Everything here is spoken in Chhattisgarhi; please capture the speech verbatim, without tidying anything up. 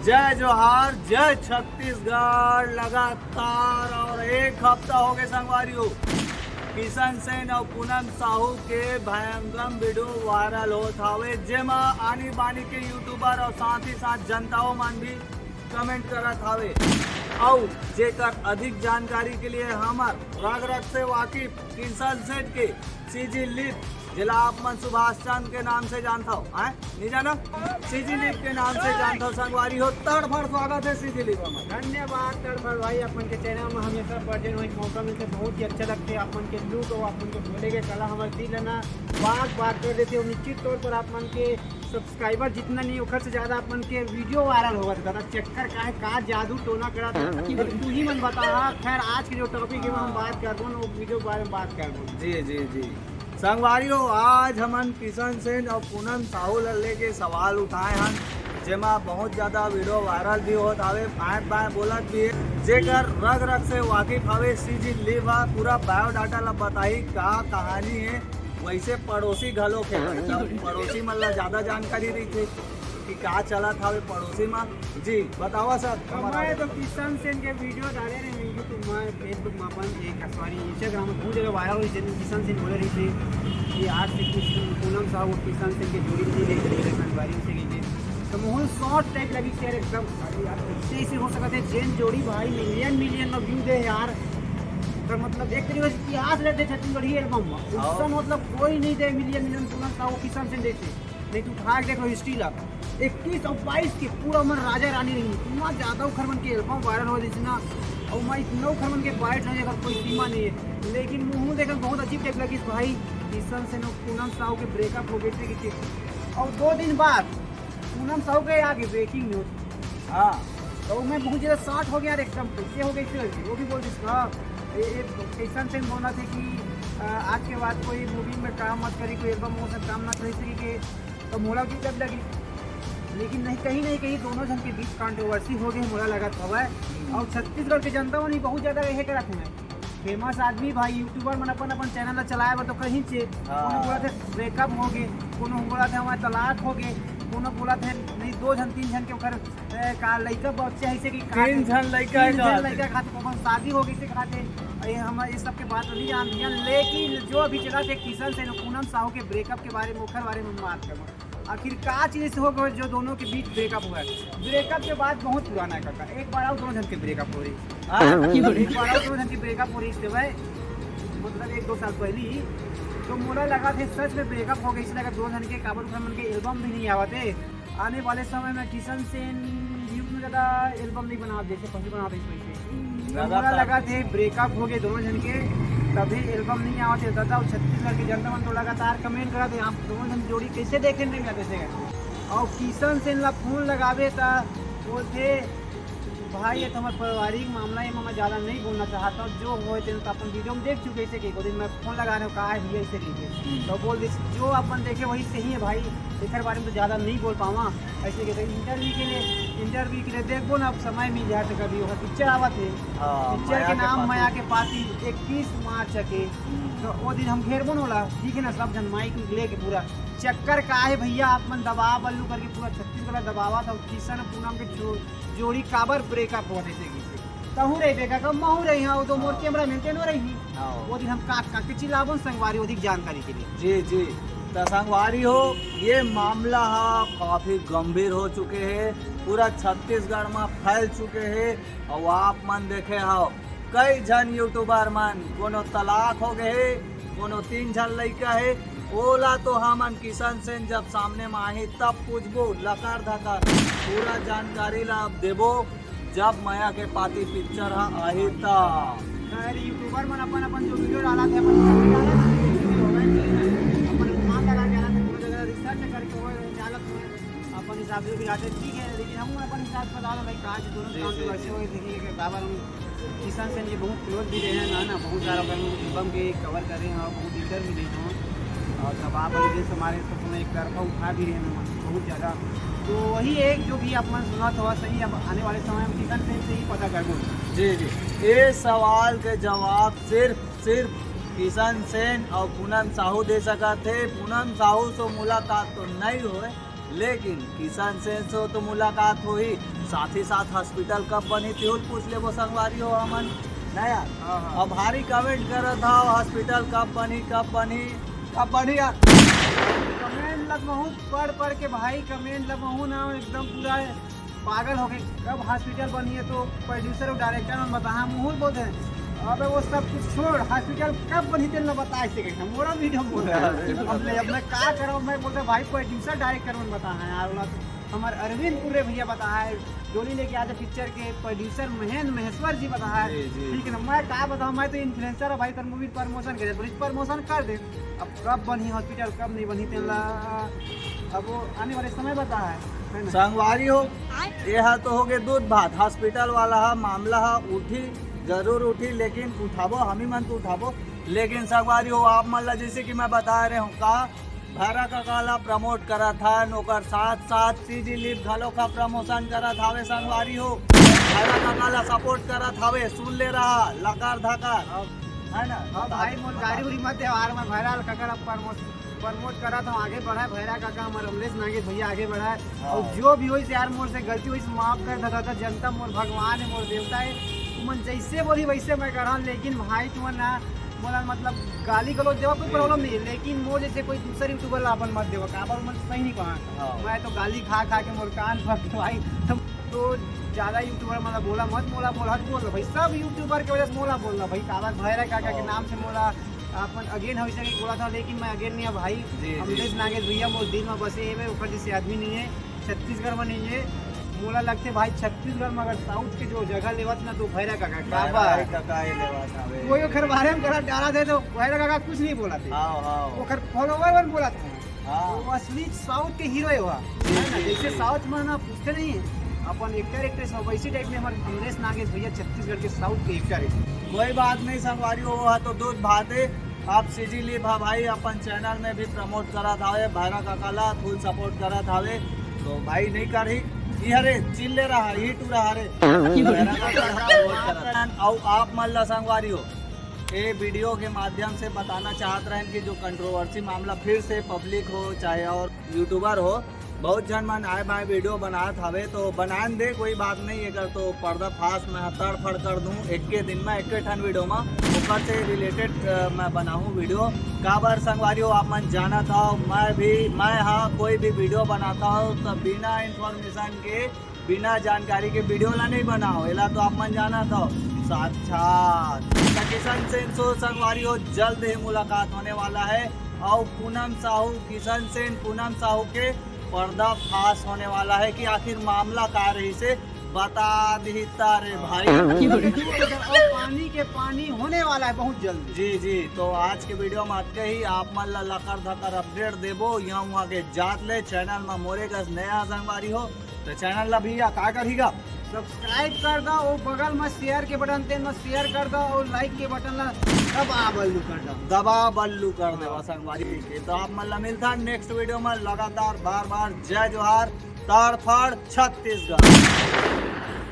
जय जोहार, जय छत्तीसगढ़। लगातार और एक हफ्ता हो गए संगवारी हो, किशन सेन और पूनम साहू के भयंकर वीडियो वायरल होत हावे, जेमा आनी बानी के यूट्यूबर और साथ ही साथ जनताओ मन भी कमेंट करत हावे। और जेकर अधिक जानकारी के लिए हमर रग रग से वाकिफ किशन सेन के सीजी लिप, जेला आप मन सुभाष चंद के नाम से जानत हव, हैं? नहीं जाना? सीजी लिप के नाम से जानत हव संगवारी हो। तड़फड़ स्वागत है सीजी लिप हमर। धन्यवाद तड़फड़ भाई, अपन के चैनल में हमेशा प्रेजेंट होए के मौका मिलते, बहुत ही अच्छा लगते। अपन के लुक और अपन के बोले के कला हमर दिल है ना, बाग बाग कर देते हो। निश्चित तौर पर आप मन के सब्सक्राइबर जितना नहीं, ओकर से ज्यादा आप मन के वीडियो वायरल होगा। दादा, चक्कर का है, का जादू टोना करा था, तू ही मन बता। खैर, आज के जो टॉपिक है, वो हम बात करबो, वो वीडियो के बारे में बात करबो। जी जी जी। संगवारी हो, आज हमन किशन सेन और पूनम साहू ल लेके सवाल उठाए हन, जेमा बहुत ज्यादा वीडियो वायरल भी होत हावे, बाएं बाएं बोलत भी है। जेकर रग रग से वाकिफ हावे सीजी लिप हा, पूरा बायोडाटा ला बताही, का कहानी है। वैसे पड़ोसी घलो के, मतलब पड़ोसी मन ला ज्यादा जानकारी रहिथे कि का चलत हावे पड़ोसी मा। जी बतावा सर, हमर मैं तो किशन सेन के वीडियो डाले रहे यूट्यूब में, Facebook में अपन एक, सॉरी, Instagram में बहुत जगह वायरल हुई, जिसमें किशन सेन बोले रही थी कि आज से किशन, पूनम साहू और किशन सेन के जोड़ी नहीं देख रही है, संगवारी से गई थी। तो मुहूं शॉर्ट टाइप लगी शेयर एकदम, अरे यार, कैसे ऐसे हो सकता है? जेन जोड़ी भाई मिलियन मिलियन में व्यू दे यार, तो मतलब एक तरीके से इतिहास रह दे छत्तीसगढ़ी एल्बम में। उससे मतलब कोई नहीं दे मिलियन मिलियन पूनम साहू किशन सेन जैसे। नहीं तो उठा के देख लो हिस्ट्री ला, इक्कीस और बाईस के पूरा मन राजा रानी रही, इतना ज्यादा उखर मन के एल्बम वायरल हो जैसे ना, और मैं इतना उखर मन के बाइट रहे अगर कोई सीमा नहीं है। लेकिन मुहूं देखा बहुत अजीब टाइप लगी भाई, किशन सेन और पूनम साहू के ब्रेकअप हो गए थे कि, और दो दिन बाद पूनम साहू के आगे ब्रेकिंग न्यूज। हाँ। तो मैं बहुत ज्यादा शॉक हो गया यार एकदम, कैसे हो गई फिर? वो भी बोल दिस का, ये, ये किशन सेन बोला थे कि आ, आज के बाद कोई मूवी में काम मत करी, कोई एल्बम में काम मत करी, इस तरीके। तो मोला भी जब लगी, लेकिन नहीं, कहीं नहीं कहीं दोनों जन के बीच कंट्रोवर्सी हो गई, मोला लगत हवय। और छत्तीसगढ़ के जनता मन भी बहुत ज्यादा यही करत हवय। फेमस आदमी भाई, यूट्यूबर मन अपन अपन चैनल ला चलाए बर तो कहीं चे, हाँ। कोनो बोलत हे ब्रेकअप हो गए, कोनो बोलत हे हमारे तलाक हो गए, कोनो बोलत हे नहीं, दो जन तीन जन के ओकर, ए, का लइका बच्चा है, इसे कि तीन जन लइका है तीन जन का। लइका खातिर अपन शादी हो गई से खाते। ये हम ये सब के बात नहीं जानते हैं, लेकिन जो अभी चला थे किशन सेन पूनम साहू के ब्रेकअप के बारे में, ओखर बारे में बात करबो। आखिर का चीज से हो गए जो दोनों के बीच ब्रेकअप हुआ है? ब्रेकअप के बाद बहुत पुराना है काका, एक बार और दोनों जन के ब्रेकअप हो रही। हाँ? एक बार और दोनों जन की ब्रेकअप हो रही इससे भाई, मतलब एक दो साल पहले ही। तो मोला लगा थे सच में ब्रेकअप हो गई, इसलिए लगा दो जन के, काबर उखर मन के एल्बम भी नहीं आवा थे। आने वाले समय में किशन सेन यूथ में ज्यादा एल्बम नहीं बना, जैसे पहले बनाते थे वैसे। तो मोला लगातार। लगा थे ब्रेकअप हो गए दोनों जन के, तभी एल्बम नहीं आवा थे दादा। और छत्तीसगढ़ के जनता मन तो लगातार कमेंट करा थे, आप दोनों जन जोड़ी कैसे देखे नहीं जाते थे। और किशन सेन ला फोन लगावे ता बोलते, भाई ये तो हमारे पारिवारिक मामला है, मैं ज्यादा नहीं बोलना चाहता हूँ, जो होए तेन तो अपन वीडियो में देख चुके, ऐसे कि एक दिन मैं फोन लगा रहे हो, कहा है भैया, ऐसे कहिए। तो बोल दे, जो अपन देखे वही सही है भाई, एकर बारे में तो ज्यादा नहीं बोल पावा। ऐसे कहते इंटरव्यू के लिए, इंटरव्यू के लिए देखबो ना, अब समय मिल जाए तो कभी ओकर पिक्चर आवत है। हाँ, पिक्चर मया के के नाम पाती। मया के पाती, इक्कीस मार्च के। हम्म। तो वो दिन हम घेरबो न ओला, ठीक है ना, सब जन माइक लेके पूरा। चक्कर का है भैया, आप मन दबाव बल्लू करके पूरा छत्तीसगढ़ दबावा था, किशन पूनम के जो-, जोड़ी काबर ब्रेकअप होत हे, जैसे कि तहूँ रही देखा कब महूँ रही, हाँ, वो तो मोर हाँ। कैमरा मैन तेनो रही। हाँ। वो दिन हम काट काट के चिल्लाबो न संगवारी, अधिक जानकारी के लिए। जी जी। तो संगवारी हो, ये मामला हा काफी गंभीर हो चुके है, पूरा छत्तीसगढ़ में फैल चुके है। और आप मन देखे हो, कई झन यूट्यूबर मन, कोनो तलाक हो गए हे, कोनो तीन झन लइका हे, ओला तो हमन किशन सेन जब सामने में आही तब पूछबो, लकर धकर पूरा जानकारी ला अब देबो, जब मया के पाती पिक्चर हा आही त। खैर, यूट्यूबर मन अपन अपन जो वीडियो डालत हे, अपन हिसाब से डालत हे, अपन अनुमान लगा के डालत हे, कोनो जगह रिसर्च करके होए, डालत होए, अपन हिसाब से भी डालत हे, ठीक है, लेकिन हम अपन हिसाब से डालत हे भाई, काज दोनों जी, काम जी, तो अच्छे जी। होए, देखिए कि बाबा हम किशन सेन जी बहुत क्लोज भी रहे हैं ना, ना, बहुत सारा अपन एल्बम के कवर करे हैं और बहुत इंटरव्यू लिए हैं। और तब आप जैसे हमारे सब समय एक तरफा उठा भी रहे हैं बहुत ज़्यादा। तो वही एक जो भी आप मन सुना था सही, अब आने वाले समय में किशन सेन से ही पता कर दो। जी जी। ये सवाल के जवाब सिर्फ सिर्फ किशन सेन और पूनम साहू दे सकत हे। पूनम साहू से मुलाकात तो नहीं होए, लेकिन किशन सेन से तो मुलाकात होही, साथ ही साथ हॉस्पिटल कब बनही तेहू ल पूछ लेबो संगवारी हो हमन। ना यार? हाँ, हाँ। अब भारी कमेंट करत हव, हॉस्पिटल कब बनही, कब बनही, कब बनही यार? कमेंट ल महूँ पढ़ पढ़ के भाई, कमेंट ल महूँ ना एकदम पूरा पागल हो गए। कब हॉस्पिटल बनही है तो प्रोड्यूसर और डायरेक्टर मन बताहा, महूँ ल बोलते हैं। अबे वो सब कुछ छोड़, हॉस्पिटल कब बनही तेन ल बता, ऐसे कहे मोला वीडियो बोल रहा है। अब मैं, अब मैं का करूँ, मैं बोलता भाई प्रोड्यूसर डायरेक्टर मन बताहा यार, ओला तो हमर अरविंद पुर्रे भैया बताहा है, डोली लेके आजा पिक्चर के प्रोड्यूसर महेंद्र महेश्वर जी बताहा है। जी, जी। ठीक है ना, मैं का बताऊँ, मैं तो इन्फ्लुएंसर हूँ भाई, तर मूवी प्रमोशन करे, पुलिस प्रमोशन कर दे। अब कब बनही हॉस्पिटल, कब नहीं बनही तेन ला अब वो आने वाले समय बताहा है, है ना? संगवारी हो, ये हा तो हो गए दूध भात, हॉस्पिटल वाला हा मामला हा उठी, जरूर उठी, लेकिन उठाबो, हम ही मन तो उठाबो। लेकिन संगवारी हो, आप मन ला जैसे कि मैं बता रहे हूँ का, भैरा काका ला प्रमोट करत हन, ओकर साथ साथ सीजी लिप घलो का प्रमोशन करत हावे संगवारी हो। भैरा काका ला सपोर्ट करत हावे, सुन ले रहा, लकर धकर, है ना? अब भाई मोर गाड़ी उड़ी मत देवार, मैं भैरा काका ला प्रमोट प्रमोट करत हूँ, आगे बढ़ाए भैरा काका, हमर अमलेश नागेश भैया आगे बढ़ाए। हाँ। और जो भी होइस यार, मोर से गलती होइस, माफ कर दादा, जनता मोर भगवान है, मोर देवता है, तुमन जैसे बोली वैसे मैं करहूँ। लेकिन भाई तुमन ना मोला मतलब गाली गलौज देवा, कोई जी, प्रॉब्लम जी। नहीं है, लेकिन मोर जैसे कोई दूसर यूट्यूबर ला अपन मत देवा, काबर मन सही नहीं कहा। हाँ। मैं तो गाली खा खा के मोर कान फट भाई। तो ज्यादा यूट्यूबर मन ला बोला मत, मोला बोला बोल भाई, सब यूट्यूबर के वजह से मोला बोल भाई, काबर भैरा काका के हाँ। नाम से मोला अपन अगेन हमेशा के बोला था, लेकिन मैं अगेन नहीं है भाई। जी, जी। अमलेश नागेश भैया मोर दिल में बसे हे, ओकर जैसे आदमी नहीं है, छत्तीसगढ़ में नहीं है। मोला लगते भाई छत्तीसगढ़ में अगर साउथ के जो जगह लेवत ना तो भैरा काका, भैरा काका ही लेवत हवे। कोई ओकर बारे में गलत डाला दे तो भैरा काका कुछ नहीं बोला थे। हाँ, हाँ। ओकर फॉलोवर वन बोला था। हाँ। वो असली साउथ के हीरो है वह, जी, है ना? जी, जैसे जी। साउथ में ना पूछते नहीं है, अपन एक्टर एक्ट्रेस हो, वैसी टाइप में हमारे अमलेश नागेश भैया छत्तीसगढ़ के साउथ के एक्टर है। कोई बात नहीं संगवारी हो, वो तो दूध भात है। आप सीजी लिप हा भाई अपन चैनल में भी प्रमोट करत हावे, भैरा काका ला फुल सपोर्ट करत हावे, तो भाई नहीं करही, ये हरे चिल्ले रहा, ही टू रहा रे। भैरा काका ला सपोर्ट करत। और आप मन ला संगवारी हो, ये वीडियो के माध्यम से बताना चाहत रहन कि जो कंट्रोवर्सी मामला फिर से पब्लिक हो चाहे और यूट्यूबर हो, बहुत झन मन आए बाए वीडियो बनात हवे तो बनान दे, कोई बात नहीं। अगर तो पर्दा फाश मैं तड़ फड़ कर दूं एक के दिन में, एक के ठन वीडियो में ओकर से रिलेटेड मैं बनाहूँ वीडियो। काबर संगवारी हो, आप मन जानत हव, मैं भी, मैं हा कोई भी वीडियो बनाता हूँ तो बिना इन्फॉर्मेशन के, बिना जानकारी के वीडियो ला नहीं बनाओ, एला तो आप मन जानत हव। साक्षात तो किशन सेन से संगवारी हो, जल्द ही मुलाकात होने वाला है। और पूनम साहू, किशन सेन, पूनम साहू के पर्दा फाश होने वाला है कि आखिर मामला का रही से बता दिही ता रे भाई। और पानी के पानी होने वाला है बहुत जल्दी। जी, जी। तो आज के वीडियो में अतके ही, आप मन ला लकर धकर अपडेट देबो। यहाँ वहाँ के जात ले चैनल में मोरे कस नया संगवारी हो तो चैनल ला भैया का करही गा? सब्सक्राइब कर दो, वो बगल में शेयर के बटन तेन में शेयर कर दो और लाइक के बटन ला दबा बल्लू कर दो। दबा बल्लू कर दो संगवारी के। तो आप मन ला मिलता नेक्स्ट वीडियो में लगातार बार बार जय जोहार, ताड़फाड़ छत्तीसगढ़।